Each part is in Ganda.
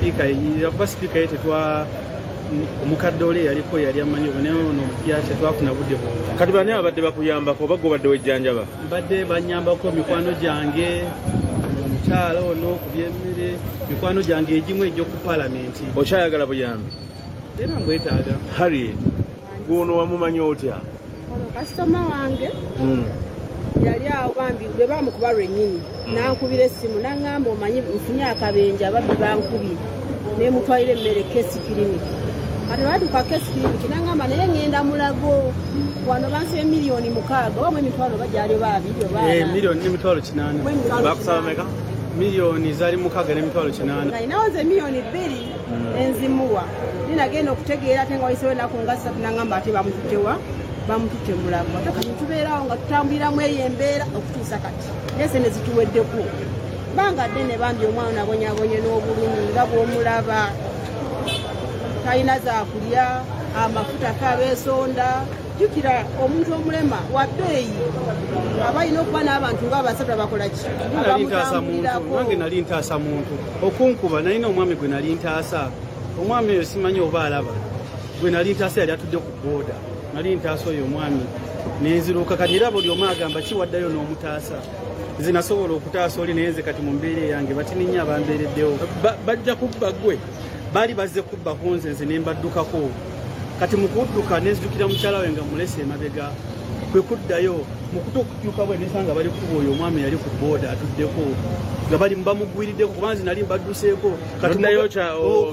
Sipiika kuba sipiika ye tetwa omukadde oli eyaliko yali amanyi oba naye ono omupya tetwafuna budde bwona. Kati bani abadde bakuyambako oba gwe obadde wejjanjaba? Mbadde banyambako mikwano gyange, omukyala ono ku byemmere, mikwano gyange egimu egy'oku palamenti. Okyayagala buyambi? Era mbwetaaga. Harriet, gwono wamumanya otya? Ono kasitoma wange yali awo bambi bwe bamukuba lwennyini n'ankubira essimu n'aŋŋamba omanyi nfunye akabenje ababbi bankubye nemutwalira emmere Case Clinic. Kati batuuka Case Clinic n'aŋŋamba naye ŋŋenda Mulago wano bansaba 6 million oba mu emitwalo oba gyali oba abiri oba ana. 1,800,000. Mu emitwalo Bakusaba kinaana. meka? Miliyoni zaali 6,800,000. Nalinawo nze 2 million enzimuwa ninagenda okutegeera ate nga wayisewo ennaku nga 3 nangamba ate bamututtewa bamututte Mulago. Ate kati tubeerawo nga tutambuliramu eyo embeera okutuusa kati naye sente zituweddeko banga ddene bambi. Omwana abonyabonye n'obulumi nga bw'omulaba talina zakulya, amafuta kabeesonda. Jjukira omuntu omulema wa bbeeyi, aba alina okuba n'abantu nga abasatu abakola ki? Nali ntaasa muntu. Abamutambulirako. Nange nali ntaasa muntu okunkuba. Nalina omwami gwe nali ntaasa, omwami oyo simanyi oba alaba gwe nali ntaasa, yali atudde ku booda. Nali ntaasa oyo omwami nenziruka. Kati era buli omu agamba kiwaddayo n'omutaasa. Nze nasobola okutaasa oli, naye nze kati mu mbeera eyange batininya abambeereddewo. Bajja kubba gwe? Baali bazze kubba ku nze, nze ne mbaddukako. Kati mu kudduka nenzijukira mukyala we nga mulese emabega, kwe kuddayo mu kutuuka bwe nesanga bali kuba oyo omwami yali ku booda atuddeko nga bali bamugwiriddeko, kuba nze nali mbadduseeko. Kati Noddayo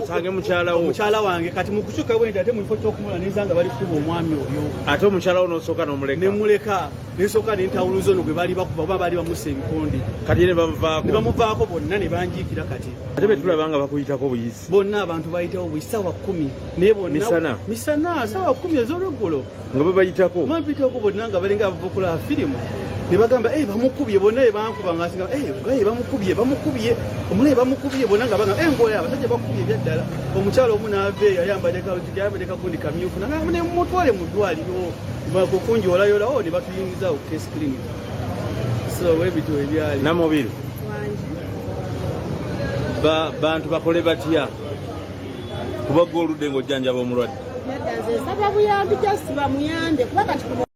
osange mukyala wo. Omukyala wange. Kati mu kukyuka bwe nti ate mu kifo ky'okumula nensanga bali kuba omwami oyo. Ate omukyala wo n'osooka n'omuleka? Nemuleka, nesooka nentawuluza ono gwe baali bakuba oba baali bamussa ebikonde. Kati ye ne bamuvaako? Ne bamuvaako bonna ne banjiikira kati. Ate be tulaba nga bakuyitako buyizi? Bonna abantu bayitawo buli ssaawa 10 naye bonna. Misana? Misana, ssaawa 10 ez'olweggulo. Nga babayitako? Bampitako bonna nga balinga abava okulaba firimu ne bagamba, "Eh, bamukubye." Bonna be bankuba nga nsinga, "Eh, gaye bamukubye, bamukubye omulaye, bamukubye." Bonna nga bagamba, "Eh, ngoya abasajja bakubye ebyaddala." Omukyalo omu n'ava eyo ayambadde ayambadde kagundi kamyufu nagamba ne mutwale mu ddwaliro kukunjolayolawo ne batuyingiza ku Case Clinic. So webityo ebyali. Namubiru, Wangi. Bantu bakole batya kuba gwe oludde ng'ojjanjaba omulwadde? Nedda, nze nsaba buyambi, just bamuyambe kuba kati kuno